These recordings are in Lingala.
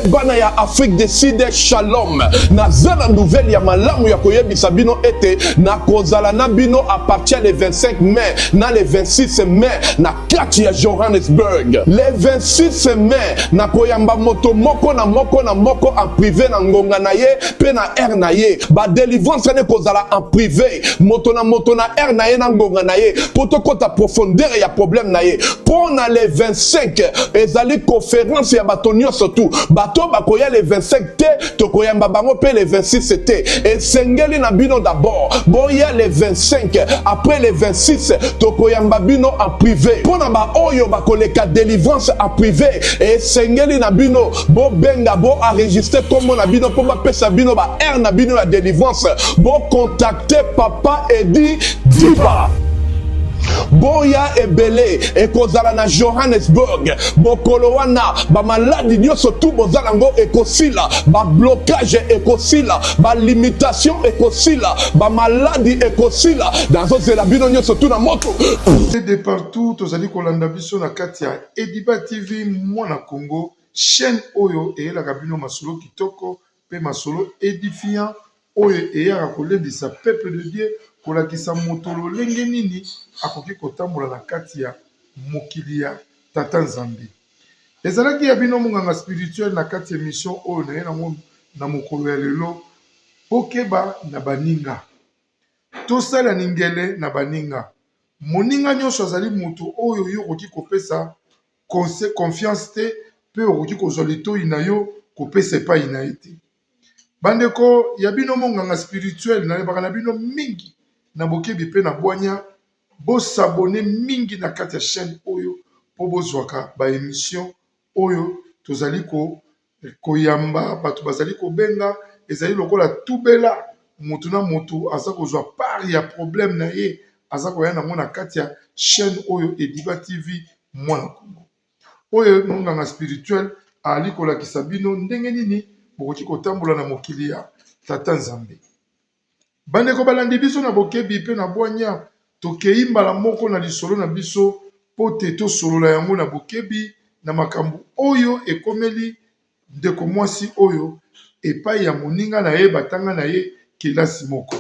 Bana ya Afrique du Sud, shalom. Naza na nouvelle ya malamu ya koyebisa bino ete nakozala na bino à partir le 25 mai na le 26 mai na kati ya Johannesburg. Le 26 mai nakoyamba moto moko na moko na moko en privé na ngonga na ye mpe na heure na ye. Ba delivrance wana ekozala en privé, moto na moto na heure na ye na ngonga na ye mpo tokota profondeur ya problème na ye. Mpo na le 25 ezali conference ya bato nyonso tu. Bato bakoya le 25 te, tokoyamba bango mpe le 26 te. Esengeli na bino d'abord boya le 25, après le 26 tokoyamba bino en privé. Mpo na baoyo bakoleka delivrance en privé, esengeli na bino bobenga, bo enregistrer kombo na bino mpo bapesa bino ba heure na bino ya delivrance. Bocontacte Papa Edi Diba. Boya ebele ekozala na Johannesburg mokolo wana. Bamaladi nyonso tu boza nango ekosila, bablocage ekosila, balimitation ekosila, bamaladi ekosila. Nazozela bino nyonso tu na moto. De partout tozali kolanda biso na kati ya Ediba TV Mwana Congo, chaîne oyo eyelaka bino masolo kitoko pe masolo edifiant oyo eyaka kolendisa peuple de Dieu, kolakisa moto lolenge nini akoki kotambola na kati ya mokili ya Tata Nzambe. Ezalaki ya bino monganga spirituel na kati ya emission oyo naye nango na mokolo ya lelo, bokeba na baninga, tosala ningele na baninga. Moninga nyonso azali moto oyo yo okoki kopesa confiance te pe okoki kozwa litoyi na yo kopesa epayi na ye te. Bandeko ya bino monganga spirituel nalobaka na bino mingi na bokebi pe na bwanya, bo s'abonner mingi na kati ya chaine oyo po bozwaka ba emission oyo tozali ko koyamba bato bazali kobenga ezali lokola tubela mutu na mutu aza kozwa part ya problème na ye aza koya nango na kati ya chaine oyo Ediba TV mwana Congo. Oyo monganga spirituel ali kolakisa bino ndenge nini bokoki kotambola na mokili ya Tata Nzambe. Bandeko balandi biso na bokebi pe na bwanya, tokeyi mbala moko na lisolo na biso po te tosolola yango na bokebi na makambo oyo ekomeli ndeko mwasi oyo epai ya moninga na ye batanga na ye kelasi moko.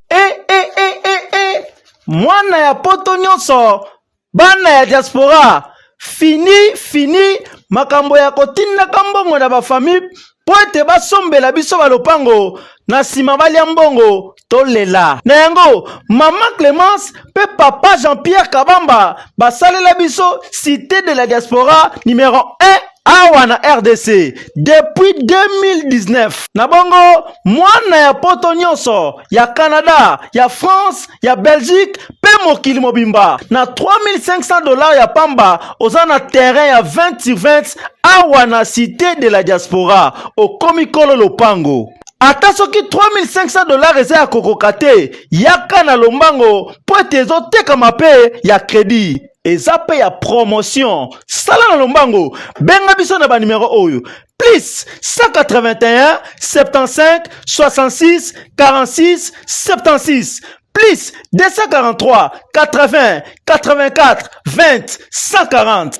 E, e, e, e, e. Mwana ya poto nyonso, bana ya diaspora, fini fini makambo ya kotindaka mbongo na bafamille mpo ete basombela biso balopango na nsima balia mbongo tolela. Na yango, mama Clemence mpe papa Jean-Pierre Kabamba basalela biso Cité de la Diaspora numero 1 awa na RDC depuis 2019. Na bongo mwana ya poto nyonso ya Canada, ya France, ya Belgique mpe mokili mobimba na 3500 dollars ya pamba oza na terrain ya 20 sur 20 awa na Cité de la Diaspora, okomi kolo lopango. Ata soki 3500 dollars eza ya kokoka te, yaka na lombango mpo ete ezotekama mpe ya credit eza mpe ya promotion. Sala na lombango, benga biso na banimero oyo plus 181 75 66 46 76 plus 243 80 84 20 140.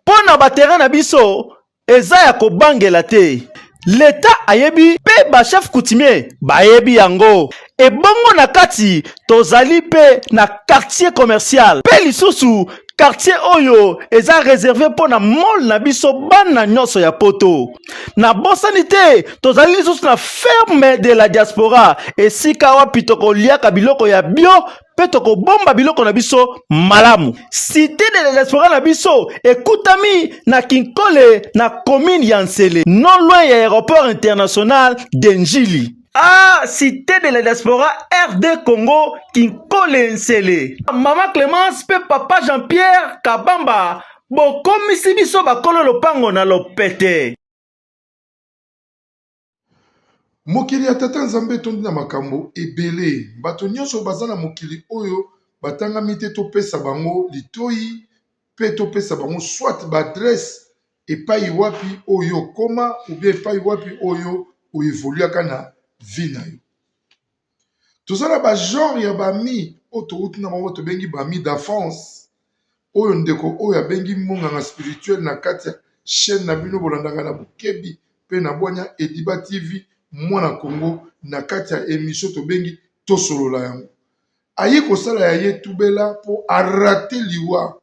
Mpo na baterrain na biso eza ya kobangela te. Leta ayebi mpe ba chef coutumier bayebi yango. Ebongo na kati tozali mpe na quartier commercial mpe lisusu quartier oyo eza reserve mpo na mall na biso bana nyonso ya poto. Nabosani te tozali lisusu na ferme de la diaspora esika wapi tokoliaka biloko ya bio mpe tokobomba biloko na biso malamu. Cité de la diaspora na biso ekutami na Kinkole na commune ya Nsele, non loin ya aéroport international de Ndjili. Ah, Cité de la diaspora RD Congo, Kinkole Nsele. Mama Clemence mpe papa Jean-Pierre Kabamba bokomisi biso bakolo lopango na lopete. Mokili ya Tata Nzambe etondi na makambo ebele. Bato nyonso baza na mokili oyo batangami te topesa bango litoyi pe topesa bango soit ba adresse epayi wapi oyo okoma ou bien epayi wapi oyo o evoluaka na vie na yo. Toza na ba genre ya ba amis oyo towuti na bango tobengi ba amis d'enfance. Oyo ndeko oyo abengi monganga spirituel na kati ya chaine na bino bolandaka na bokebi pe na bwanya Ediba TV mwana Congo na kati ya emission tobengi tosolola yango. Aye kosala ya ye tubela po a rate liwa.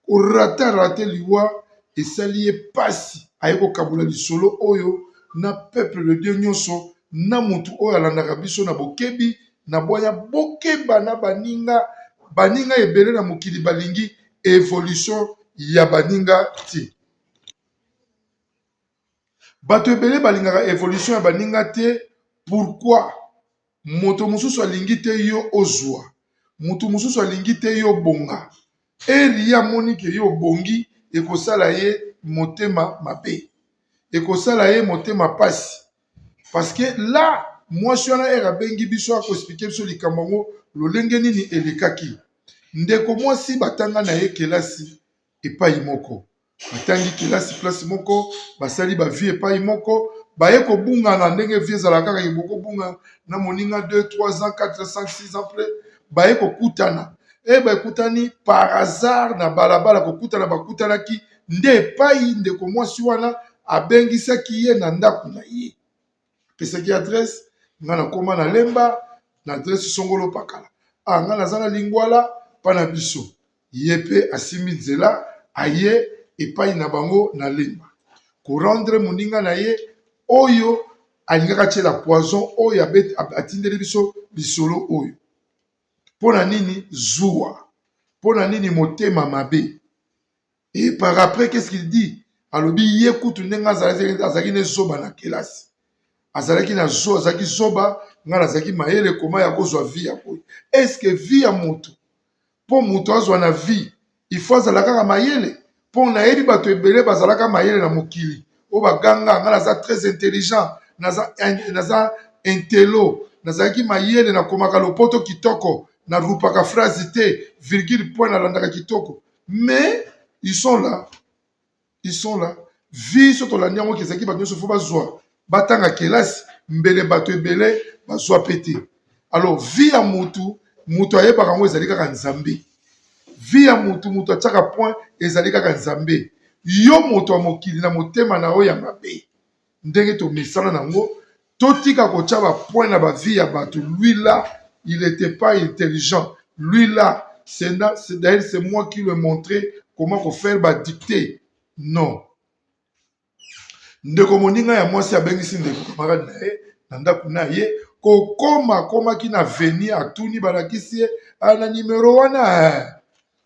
Ko rate a rate liwa esali ye pasi aye kokabola lisolo oyo na peuple de Dieu nionso na mutu oyo alandaka biso na bokebi na bwanya bokeba na baninga baninga ebele na mokili balingi evolution ya baninga te. Bato ebele balingaka evolution ya baninga te pourquoi? Moto mosusu alingi te yo ozua, moto mosusu alingi te yo obonga. Heure ye amoni que yo obongi ekosala ye motema mabe, ekosala ye motema pasi parce que là mwasi wana heure abengi biso ako expliquer biso likambo yango lolenge nini elekaki. Ndeko mwasi batanga na ye kelasi epayi moko. Batangi kelasi place moko, basali ba vie epai moko, baye kobungana ndenge vie ezalaka kaka bokobunga na moninga 2, 3 ans, 4, 5, 6 ans après baye kokutana. E bakutani par hasard na balabala, kokutana bakutanaki nde epai ndeko mwasi wana abengisaki ye na ndako na ye. Apesaki adresse, nga nakoma na Lemba na adresse songolo pakala. Ah, nga naza na Lingwala pa na biso. Ye pe asimbi nzela aye epayi na bango na Lemba ko rendre moninga na ye oyo alingaki atiela poison oyo atindeli biso lisolo oyo. Pona nini zuwa? Pona nini motema mabe? Et par après qu'est-ce qu'il dit? Alobi ye kutu ndenge azalaki azalaki ne zoba na kelasi. Azalaki na zo azalaki zoba, nga nazalaki mayele koma ya kozwa vie ya boye. Est-ce que vie ya moto po moto azwa na vie il faut azala kaka mayele? Po nayebi bato ebele bazalaka mayele na mokili oyo baganga nga naza très intelligent, naza naza intello, nazalaki mayele nakomaka lopoto kitoko, na groupaka phrase te, virgule point nalandaka kitoko. Mais ils sont là, ils sont là. Vie so tolandi yango kezalaki bato nyonso fo bazwa batanga kelasi mbele bato ebele bazwa pe te. Alors vie ya mutu mutu ayebaka yango ezali kaka Nzambe. Vie ya mutu mutu atiaka point ezali kaka Nzambe. Yo moto ya mokili na motema na yo ya mabe ndenge tomesana nango totika kotia ba point na ba vie ya bato. Lui là il était pas intelligent, lui là c'est d'ailleurs c'est moi qui le montrer comment ko faire ba dictée. Non, ndeko moninga ya mwasi abengisi ndeko camarade na ye na ndako na ye, kokoma akomaki na veni atuni balakisi ye na numero wana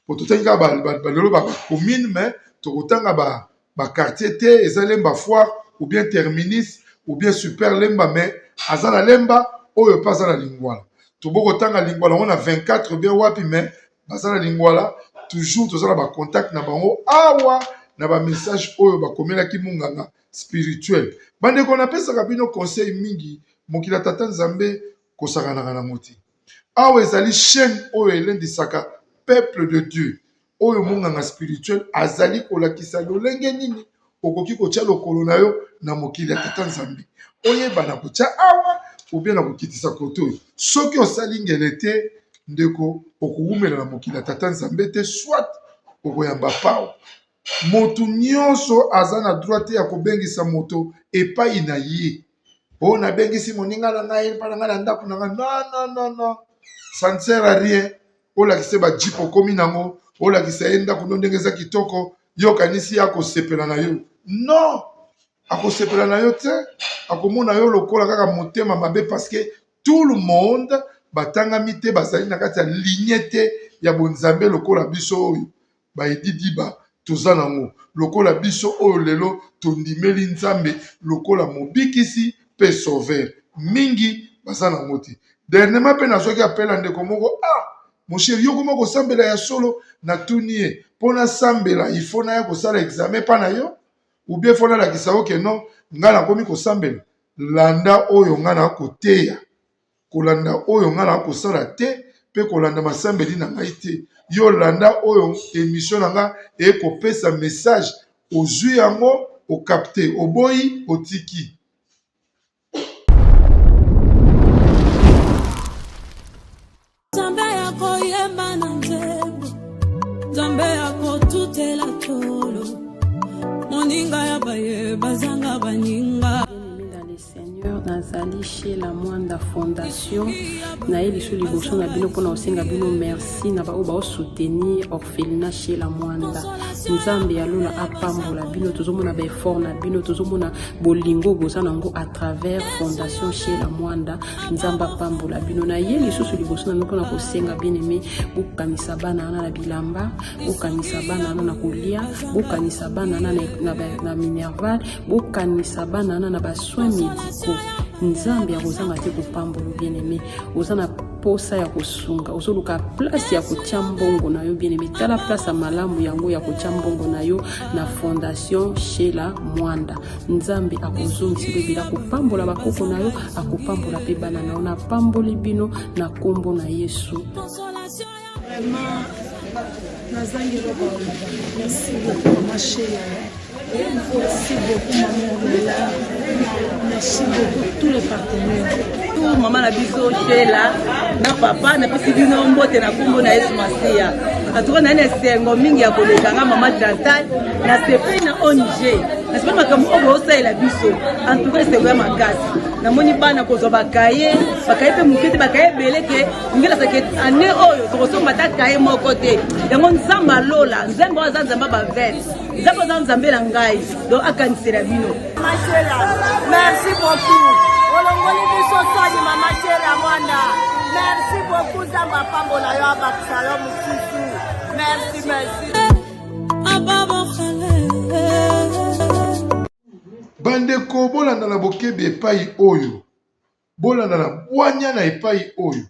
po totangi kaka balelo ba commune mais tokotanga ba ba quartier te, eza Lemba foire ou bien terminus ou bien super Lemba, mais aza na Lemba oyo pe aza na Lingwala, tobokotanga Lingwala ngo na 24 bien wapi, mais baza na Lingwala toujours toza na ba contact na bango awa na ba message oyo bakomelaki munganga spirituel. Bandeko napesaka bino conseil mingi, mokili ya tata Nzambe kosakanaka nango te. Awa ezali chaine oyo elendisaka peuple de Dieu, oyo monganga spirituel azali kolakisa lolenge nini okoki kotia lokolo na yo na mokili ya tata Nzambe. Oyeba na kotia awa ou bien na kokitisa kote oyo. Soki osali ngele te ndeko, okowumela na mokili ya tata Nzambe te, soit okoyamba pao. Moto nyonso aza na droit te ya kobengisa moto epai na ye. Oh, nabengisi moninga na ngai epai na ngai na ndako na ngai. Non, non, non, non. Ça ne sert à rien. Olakisa ye ba jeep okomi nango, olakisa ye ndako no ndenge eza kitoko, yo okanisi ye akosepela na yo. Non, akosepela na yo te, akomona yo lokola kaka motema mabe parce que tout le monde batangami te, bazali na kati ya lignee te ya bonzambe lokola biso oyo. Ba Edidiba toza nango lokola biso oyo lelo tondimeli Nzambe lokola mobikisi pe sauveur mingi baza nango te. Dernièrement pe nazwaki appel ya ndeko moko ah mon cher yo okoma kosambela ya solo? Natuni ye po nasambela il faut naya kosala examen epa na yo ou bien faut nalakisa yo que non nga nakomi kosambela? Landa oyo nga nakoteya. Kolanda oyo ngai na kosala te pe kolanda masambeli na ngai te. Yo landa oyo emission na ngai ekopesa message, ozui yango o capter, oboyi otiki. Nzambe ya koyemba na nzembo, Nzambe ya. Moninga ya baye bazanga baninga. Bien-aimé dans le Seigneur, nazali chez la Mwanda Fondation. Naye lisu liboso na bino mpona kosenga bino merci na baoyo baosoutenir orphelinat chez la Mwanda. Nzambe ya lola apambola bino, tozomona ba effort na bino, tozomona bolingo boza nango à travers Fondation chez la Mwanda. Nzambe apambola bino. Naye lisusu liboso na bino mpona kosenga bien-aimé, bokanisa bana wana na bilamba, bokanisa bana wana na kolia, bokanisa bana wana na minerval, bokanisa bana wana na ba soins médicaux. Nzambe akozanga te kopambola. Bien-aimé, oza na posa ya kosunga, ozoluka place ya kotia mbongo na yo, bien-aimé, tala place ya malamu yango ya kotia mbongo na yo na Fondation Shela Mwanda. Nzambe akozongisa ebele, akopambola bakoko na yo, akopambola mpe bana na yo. Napamboli bino na nkombo na Yesu. Vraiment, nazangi eloko ya koloba. Merci beaucoup, mama Sheila. Merci beaucoup, maman Ornella. Merci beaucoup, tous les partenaires. Tout mama na biso Sheila na papa, napesi bino mbote na nkombo na Yesu Masiya. Atuka naye na esengo mingi ya koleka nga mama Chantal, nasepeli na ONG, nasepeli makambo oyo bozosalela biso. Antuka esengo ya makasi, namoni bana kozwa bakaye, bakaye mpe moke te, bakaye ebele ke ngelasake ane oyo tokosomba ata kaye moko te. Yango Nzambe alola, Nzambe oyo aza Nzambe bavete, Nzambe aza Nzambe na ngai, donc akanisela bino. Mama Shela, merci beaucoup. Olongoli biso soni, mama Shela Mwana. Merci beaucoup, Nzambe apambola yo, abakisa yo mosusu. Merci, merci. Bandeko, bolanda na bokebi epai oyo, bolanda na bwanya na epai oyo.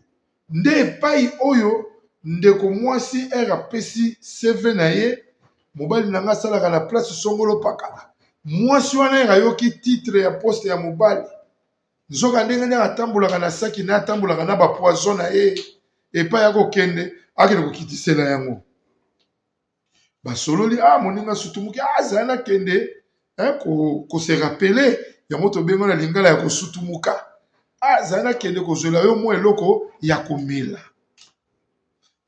Nde epai oyo ndeko mwasi r apesi CV na ye: "Mobali na nga asalaka na place songolo pakala." Mwasi wana ere ayoki titre ya poste ya mobali, nzoka ndenge ndenge atambolaka na saki na ye, atambolaka na bapoison na ye, epai akokende, akende kokitisela yango. Basololi: "Ah, moninga sutumuki, azala nakende kose rappeler." Yango tobenga na lingala ya kosutumuka. "Azala nakende kozwela yo mwa eloko ya komela."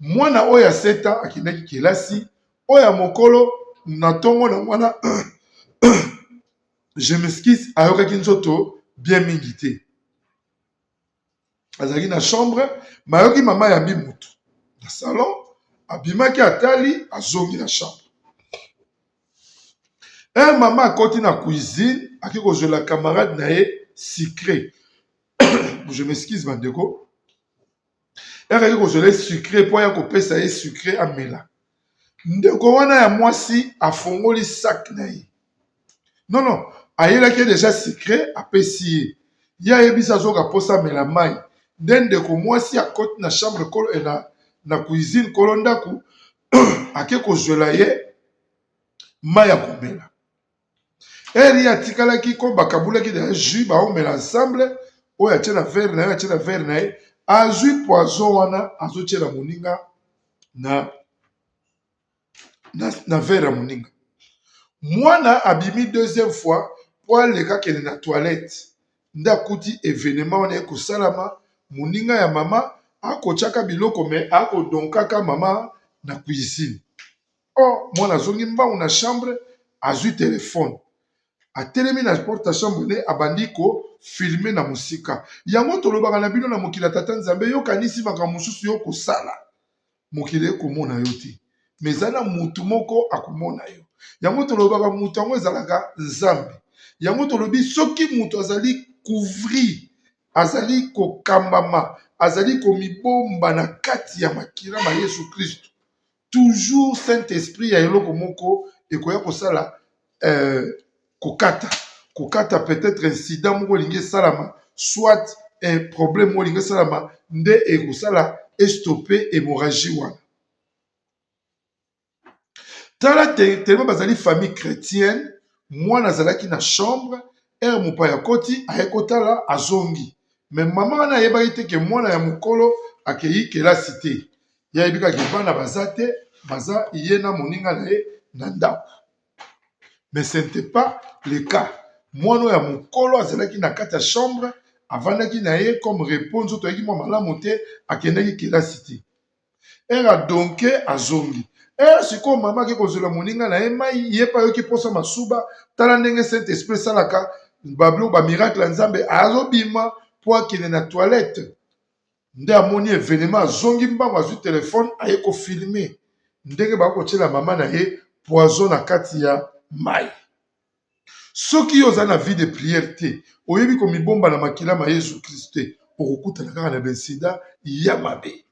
Mwana oyo aseta akendaki kelasi, oyo ya mokolo na ntongo na mwana, je m'excuse, ayokaki nzoto bien mingi te, azalaki na chambre. Mayoki mama yambi mutu na salon, abimaki, atali, azongi na chambre. Un mama akoti na cuisine, aki kozwela camarade na ye sucré, je m'excuse bandeko, akaki kozwela ye sucré mpo aya kopesa ye sucré amela. Ndeko wana ya mwasi afongoli sac na ye, non non, ayelaki ye déjà sucré, apesi ye. Ye ayebisi azoka mposa amela mai. Nde ndeko mwasi akoti na chambre kolo, na cuisine, kolo ndako ake kozwela ye mai ya komela. Ere ye atikalaki ko bakabulaki na jus, baomela ensemble, oyo atie na verre na ye, atie na verre na ye, azwi poison wana, azotiela moninga na verre ya moninga. Mwana abimi deuxième fois po aleka akende na toilette, nde akuti événement wana ekosalama. Moninga ya mama akotiaka biloko me akodonkaka mama na cuisine. Or mwana azongi mbangu na chambre, azwi telefone, atelemi na porte ya chambre, nde abandi kofilmer na mosika. Yango tolobaka na bino na mokili ya tata Nzambe, yokanisi makambo mosusu yo kosala, mokili ekomona yo te, mais eza na mutu moko akomona yo. Yango tolobaka mutu yango ezalaka Nzambe. Yango tolobi soki mutu azali couvrir, azali kokambama, azali komibomba na kati ya makila ma Yesu Kristu, toujours Saint Esprit ya eloko moko ekoya kosala kokata kokata peut-être incident moko elingi esalama, soit un problème moko elingi esalama, nde ekosala estopper hémorragie wana. Tala, tellement bazali famille chrétienne, mwana azalaki na chambre, ere mopaya akoti, aye kotala, azongi. Mais mama wana ayebaki te ke mwana ya mokolo akei kelasi te. Ye ayebi kaka bana baza te, baza ye na moninga na ye na ndako. Mais ce n'était pas le cas. Mwana oyo ya mokolo azalaki na kati ya chambre, avandaki na ye comme repos, nzoto ayaki mwa malamu te, akendaki kelasi te. Ere adonke, azongi. Heure sikoyo mama ake kozwela moninga na ye mai, ye mpe ayoki mposa masuba. Tala ndenge Saint Esprit esalaka babiloko, ba miracle ya Nzambe, azobima mpo akende na toilette nde amoni evenement, azongi mbangu, azwi telefone aye ko filmer ndenge bakotiela mama na ye poison na kati ya mai. Soki yo oza na vie de prière te, oyebi komibomba na makila ma Yesu Kristo te, okokutana kaka na ba-incident ya mabe.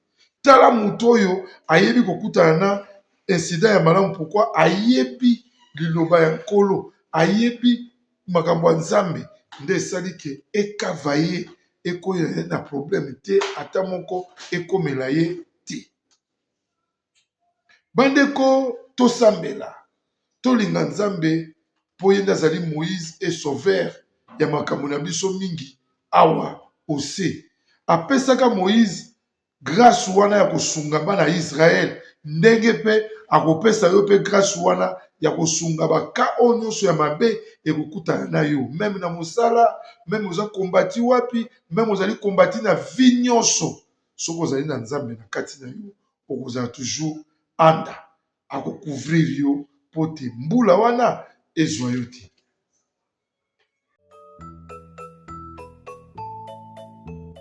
Tala moto oyo ayebi kokutana na incident ya malamu, pourquoi? Ayebi liloba ya Nkolo, ayebi makambo ya Nzambe, nde esali ke ekava ye, ekoyela ye na problème te, ata moko ekomela ye te. Bandeko tosambela, tolinga Nzambe mpo ye nde azali Moïse et sauveur ya makambo na biso mingi awa ose. Apesaka Moïse grace wana ya kosunga bana ya Israël, ndenge mpe akopesa yo mpe grace wana ya kosunga ba cas oyo nyonso ya mabe ekokutana na yo, meme na mosala, meme oza kombati wapi, meme ozali kombati na vie nyonso. Soki ozali na Nzambe na kati na yo, okozala toujours anda, ako couvrir yo po te mbula wana ezwa yo te.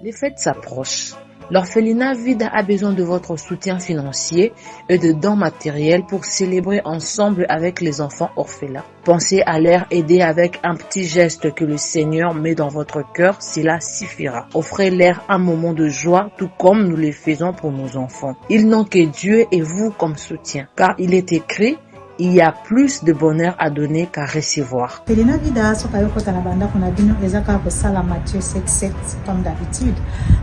Les fêtes s'approchent. L'orphelinat Vida a besoin de votre soutien financier et de dons matériels pour célébrer ensemble avec les enfants orphelins. Pensez à leur aider avec un petit geste que le Seigneur met dans votre cœur, cela suffira. Offrez-leur un moment de joie, tout comme nous le faisons pour nos enfants. Ils n'ont que Dieu et vous comme soutien, car il est écrit, il y a plus de bonheur à donner qu'à recevoir. Felina Vida soki ayo kota na bandako na bino eza kaka kosala Matthieu 7 7 comme d'habitude.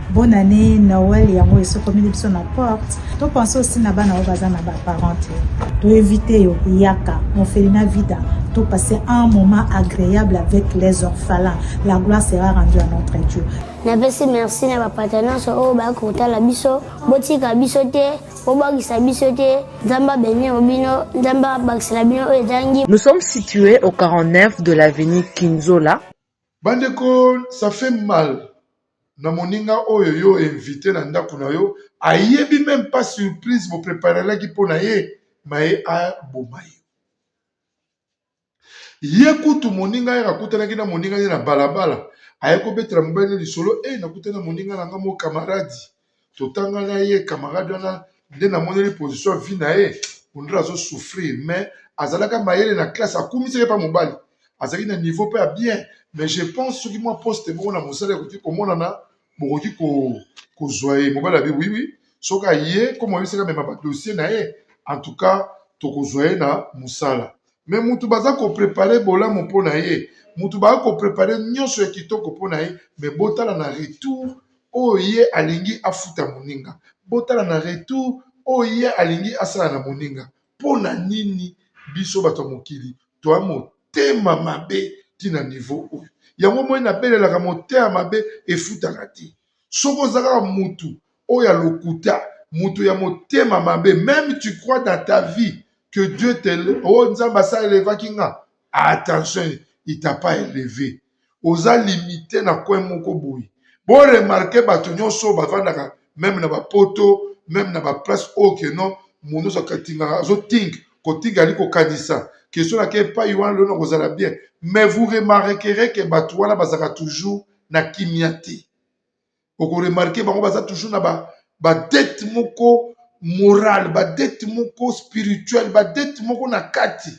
Bonne année Noël yango esokomeli biso na porte. To pense aussi na bana oyo baza na ba parents te. To éviter yo yaka Orphelina Vida to passer un moment agréable avec les orphelins. La gloire sera rendue à notre Dieu. Napesi merci na bapata nyonso oyo bayaki kotala biso botika biso te bobwakisa biso te nzambe abenir bino nzambe abakisela bino oyo ezangi. Nous sommes situés au 49 de l'avenue Kinzola. Bandeko ça fait mal na moninga oyo yo invite na ndaku na yo ayebi meme pas surprise bo preparelaki mpo na ye maye aboma yo. Ye kutu moninga ere akutanaki na moninga ne na balabala aye kobetela mobali ne lisolo e nakutani na moninga na nga mo camarade totanga na ye camarade wana nde namoneli position ya vie na ye ondre azo souffrir mais azalaka mayele na classe akumisaki epa mobali azalaki na niveau mpe ya bien mais je pense soki mwa poste moko na mosala ekoki komonana bokoki kozwa ye mobali abi oui oui soki aye comme oyebisaka mema ba dossier na ye en tout cas tokozwa ye na mosala mais mutu baza ko prepare bolamu mpo na ye mutu baza ko prepare nyonso ya kitoko mpo na ye mais botala na retour oyo ye alingi afuta moninga botala na retour oyo ye alingi asala na moninga mpo na nini biso bato ya mokili toa motema mabe ti na niveau oyo yango moi nabelelaka motema mabe efutaka te soki oza kaka mutu oyo ya lokuta mutu ya motema mabe meme tu crois dans ta vie que Dieu te oh nzambe asa elevaki nga attention il t'a pas élevé oza limite na coin moko boye bo remarque bato nyonso oyo bavandaka meme na bapoto meme na baplace oyo ke non moto nyonso akatingaka azotink kotinga ali kokanisa question nake epai wana lelo nakozala bien mais vous remarquerez ke bato wana bazalaka toujours na kimia te oko remarquer bango baza toujours na ba ba dette moko morale ba dette moko spirituelle ba dette moko na kati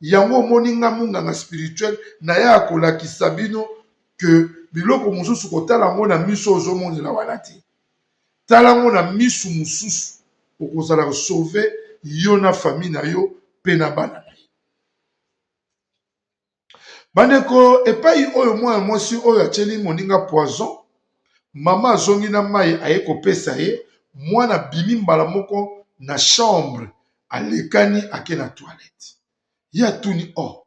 yango omoni nga munganga spirituel nayaka kolakisa bino que biloko mosusu kotala yango na miso ozomonela wana te tala yango na misu mosusu okozala sauve yo na famille na yo mpe na bana na yo Bandeko, epai oyo mwana mwasi oyo atieli moninga poison, mama azongi na mayi aye kopesa ye, mwana abimi mbala moko na chambre alekani ake na toilette. Ye atuni oh,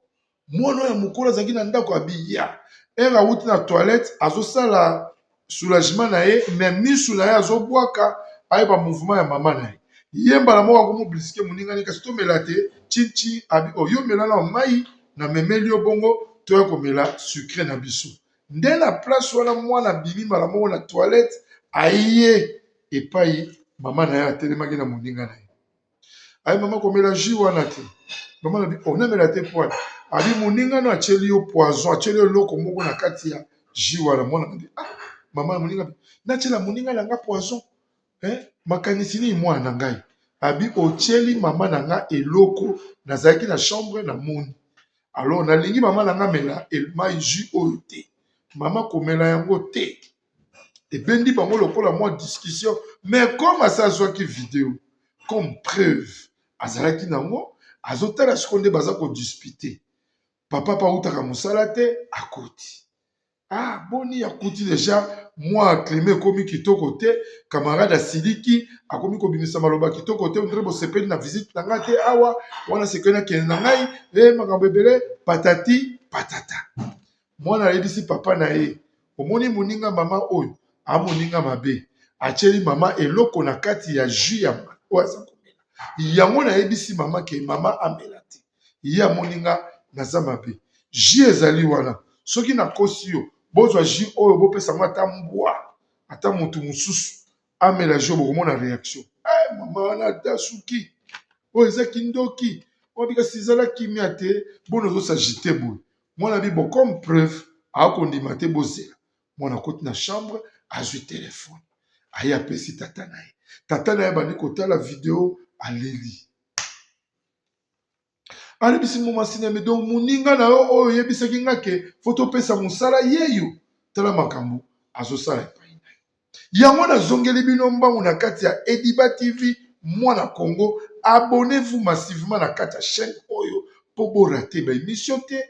mwana oyo ya mokolo azalaki na ndako abi ya heure awuti na toilette azosala soulagement na ye mais misu na ye azobwaka ayeba mouvement ya mama na ye. Ye mbala moko akomi oblisike moninga ne kasi tomela te chin-chin abi oh yo mela nao mayi na memeli yo bongo toya komela sucre na biso. Nde na place wana mwana abimi mbala moko na toilette aye epai mama na ye atelemaki na moninga na ye. Aye mama komela jus wana te. Mama alobi oh namela te pwani? Abi moninga no atieli yo poison, atieli yo eloko moko na kati ya jus wana. Mwana alobi ah mama moninga natiela moninga na nga poison? Eh makanisi nini mwana na ngai? Abi otieli mama na nga eloko, nazalaki na chambre na moni. Alors nalingi mama na nga amela mayi jus oyo te. Mama komela yango te. Ebendi bango lokola mwa discussion mais comme asi azwaki video comme preuve azalaki nango azotala sikoyo nde baza ko dispute. Papa pe awutaka mosala te akoti. Ah boni akuti deja mwa climat ekomi kitoko te, camarade asiliki akomi kobimisa maloba kitoko te, ondire bosepeli na visite na ngai te awa, wana sekeli nakende na ngai, eh makambo ebele patati patata. Mwana ayebisi papa na ye, omoni moninga mama oyo a moninga mabe, atieli mama eloko na kati ya jus ya oyo aza komela. Yango nayebisi mama ke mama amela te. Ye amoni nga naza mabe. Jus ezali wana, soki nakosi yo, bozwa jus oyo bopesa yango ata mbwa, ata mutu mosusu amela jus oyo bokomona reaction. Eh mama wana ata suki, oyo eza kindoki. Obi kasi zala kimia te, boni ozo s'agiter boye. Mwana abi bon comme preuve akondima te bozela. Mwana akoti na chambre azwi telephone aye apesi tata na ye. Tata na ye abandi kotala video aleli. Alebisi moma sineme donc moninga na yo oyo oyebisaki nga ke fo topesa mosala yeyo tala makambo azosala epai na yo. Yango nazongeli bino mbangu na kati ya Ediba TV mwana Congo abonnez-vous massivement na kati ya chaîne oyo po bo rater ba emission te.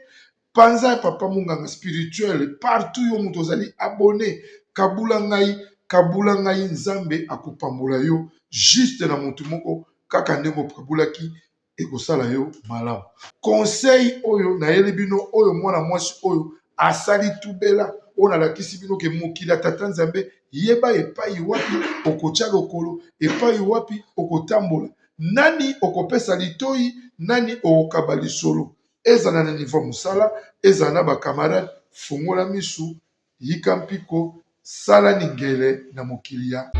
Panza ya papa munganga spirituel partout yo moto ozali abonne kabula ngai kabula ngai Nzambe akopambola yo juste na moto moko kaka ndenge okabulaki ekosala yo malamu. Conseil oyo nayeli bino oyo mwana mwasi oyo asali tubela oyo nalakisi bino ke mokili ya tata Nzambe yeba epai wapi okotia lokolo epai wapi okotambola nani okopesa litoyi nani okokaba lisolo ezala na niveau ya mosala ezala na ba camarade fungola misu Yika mpiko, sala ningele na mokili ya.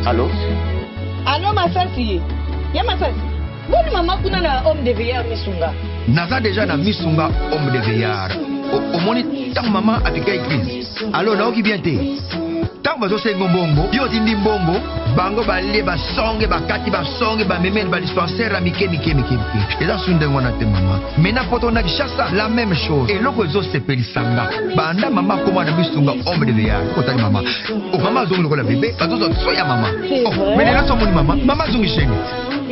Allo? Allo Masasi, ya Masasi, boni mama kuna na homme de veillard Misunga? Naza deja na Misunga homme de veillard. Omoni ntango mama apika église. Allo nayoki bien te. Ntango bazosenga mbongo, yo otindi mbongo, bango balie basonge bakati basonge bamemeli ba dispensaire ya mike mike mike mike. Eza su ndenge wana te mama. Mais na poto na Kinshasa la même chose. Eloko ezosepelisa nga banda mama akoma na misunga homme de veillard. Otali mama. Oh, mama azongi lokola bebe, bazozwa soin ya mama. Oh, mais lelo somoni mama, mama azongi chaîne.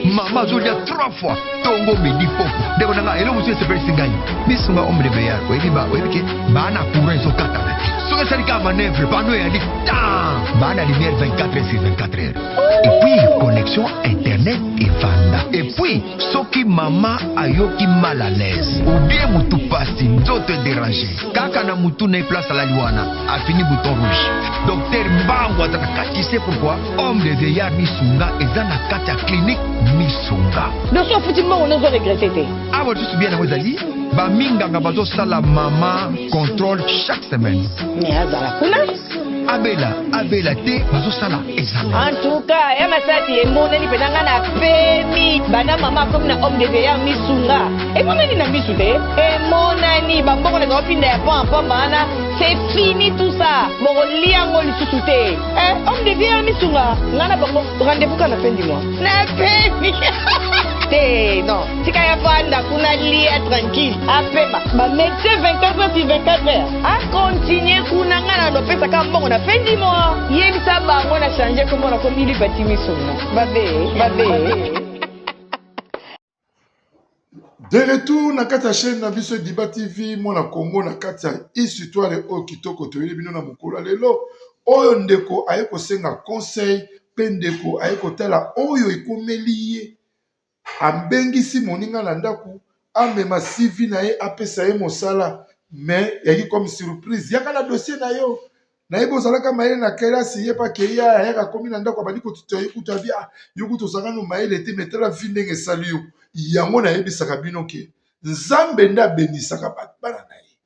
Mama azolia trois fois tongo midi poko. Ndeko na nga eloko mosusu esepelisi ngai. Misunga homme de veillard, oyebi ba oyebi ke ba na courant ezokatana te. Soki esali kaka manœuvre, panneau eyali tan. Ba na lumière 24 heures sur 24 heures. Et puis connexion internet evanda. Et puis Soki mama ayoki mal à l'aise ou bien mutu pasi nzoto e deranger kaka na mutu na ye place alali wana afini bouton rouge docteur mbangu aza na kati tu sais pourquoi homme de veillard misunga eza na kati ya clinique misunga Donc soki ofuti mbongo nde ozo regretter te. Awa lisusu bien yango ezali ba minganga bazosala mama controle chaque semaine. Mais azala kuna. Abela abela te bazosala examen. En tout cas, ya masasi emonani mpenza nga na pemi banda mama akomi na homme de veillard misunga emonani na misu te emonani bambongo na pinda ya pamba pamba wana c'est fini tout ça bokolia yango lisusu te eh, homme de veillard misunga nga na bango rendez-vous kaka na fin du mois na pemi te non tika ya vanda kuna lia tranquille apema ba médecin 24 heures sur 24 heures akontinue kuna nga na lopesa kaka mbongo na fin du mois yebisa bango na change kombo na komi lipati misonga babe babe. De retour na kati ya chaîne na biso Diba TV mwana Congo na kati ya histoire oyo kitoko toyeli bino na mokolo ya lelo oyo ndeko aye kosenga conseil pe ndeko aye kotala oyo ekomeli ye Abengisi moninga na ndaku amema CV na ye apesa ye mosala mais eyaki comme surprise yaka na dossier na yo nayebi ozalaka mayele na kelasi ye pe akeyi ayaka akomi na ndako abandi kotuta ye kutu abi ah yo kutu ozalaka no mayele te mais tala vie ndenge esali yo yango nayebisaka bino ke nzambe nde abenisaka bana na ye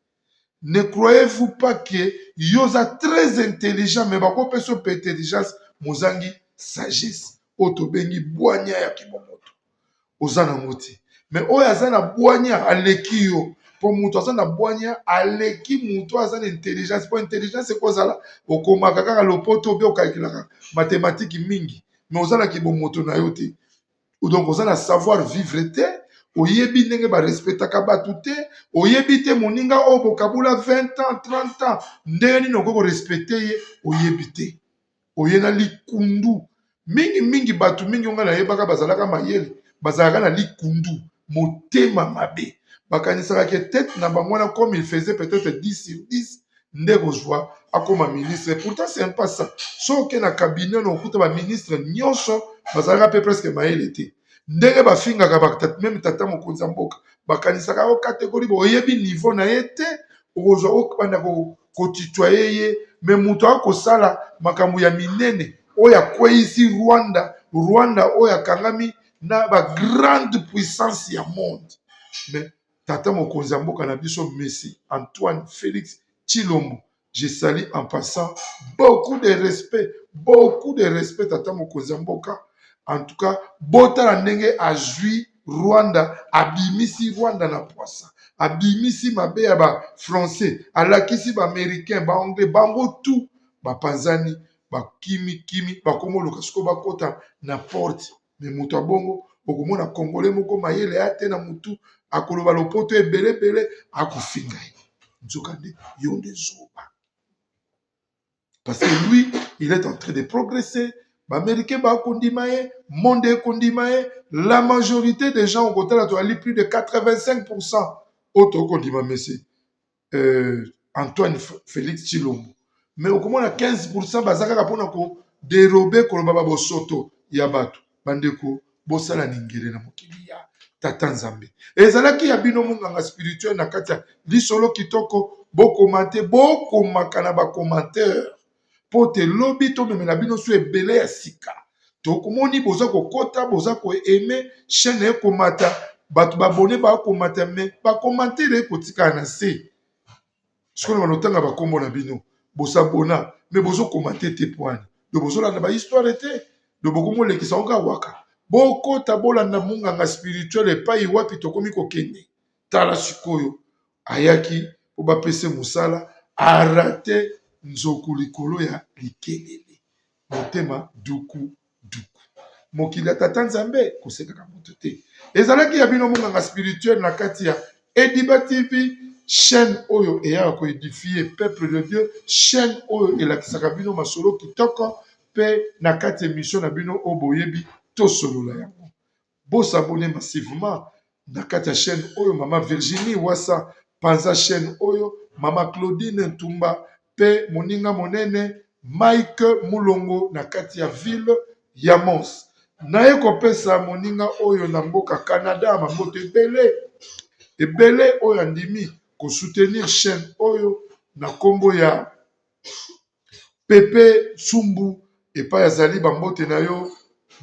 Ne croyez-vous pas que yo oza très intelligent mais bakopesa yo mpe intelligence mozangi Sagesse oyo tobengi bwanya ya kimomoto oza nango te. Mais oyo aza na bwanya aleki yo, po moto aza na bwanya aleki moto aza na intelligence, po intelligence ekozala okomaka kaka lopoto obe okalkulaka matematiki mingi, mais oza na kibomoto na yo te. Donc oza na savoir vivre te, oyebi ndenge ba respectaka bato te, oyebi te moninga oyo bokabula 20 ans 30 ans ndenge nini okoki korespecte ye, oyebi te. Oye na likundu mingi mingi. Bato mingi oyo ngai nayebaka bazalaka mayele bazalaka na likundu, motema mabe, bakanisaka ke tete na bango wana, comme il faisait peut-être 10 sur 10 nde kozwa akoma ministre. Pourtant c'est pas ça. So oke na cabinet na okuta baministre nyonso bazalaka mpe presque mayele te. Ndenge bafingaka même tata mokonzi ya mboka, bakanisaka o catégorie bo oyebi niveau na ye te, okozwa obanda kotutoyer ye. Mais moto akosala makambo ya minene oyo akweyisi Rwanda, Rwanda oyo akangami na bagrande puissance ya monde, mais tata mokonzi ya mboka na biso, Messi Antoine Félix Tshilombo, je salue en passant, beaucoup de respect, beaucoup de respect, tata mokonzi ya mboka. En tout cas, botala ndenge azwi Rwanda, abimisi Rwanda na poisa, abimisi mabe ya bafrançais, alakisi baaméricain, baanglais, bango tout bapanzani, bakimikimi, bakomoluka sikoyo bakota na porte. Mais moto abongo, okomona Congolais moko mayele ya te na motu, akoloba lopoto ebele ebele, akofinga ye, nzokande yo nde zoba, parce que lui, il est en train de progresser. Baaméricain bakondima ye, monde ekondima ye. La majorité des gens, okotala toali plus de 85 oyo tokondima monsieur Antoine Félix Tshilombo, mais okomona 15 baza kaka mpona kodérober, koloba babosoto ya bato. Bandeko, bosala ningele na mokili ya tata Nzambe. Ezalaki ya bino monganga spirituel na kati ya lisolo kitoko. Bokomante, bokomaka na bacommentaire mpo te lobi tomemela bino so ebele ya sika. Tokomoni boza kokota, boza koaimer chaîne, ekomata, bato babone bakomata, mais bacommentaire ekotikala na se. Sikoyo na banotanga bakombo na bino, bosabona mais bozokomante te poani do bozolanda bahistoire te, do bokomolekisa ngo kaka waka. Bokota, bolanda monganga spirituel epai wapi tokomi kokende. Tala sikoyo, ayaki mpo bapese mosala, arate nzoku likolo ya likelele, motema duku duku. Mokili ya tata Nzambe, kosekaka moto te. Ezalaki ya bino monganga spirituel na kati ya Ediba TV, chaîne oyo eyaka koédifier peuple de Dieu, chaîne oyo elakisaka bino masolo kitoko. Mpe na kati émission na bino oyo boyebi, tosolola yango, bosabonner massivement na kati ya chaîne oyo. Mama Virginie Wasa, panza chaîne oyo. Mama Claudine Ntumba mpe moninga monene Mike Mulongo na kati ya ville ya Mons. Naye kopesa moninga oyo na mboka Canada mamboto ebele ebele oyo andimi kosoutenir chaîne oyo na nkombo ya Pepe Sumbu epai azali. Bambote na yo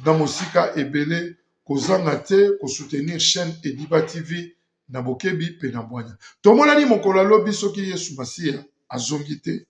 na mosika ebele. Kozanga te kosoutenir chaîne Ediba TV na bokebi mpe na bwanya. Tomonani mokolo alobi, soki Yesu Masiya azongi te.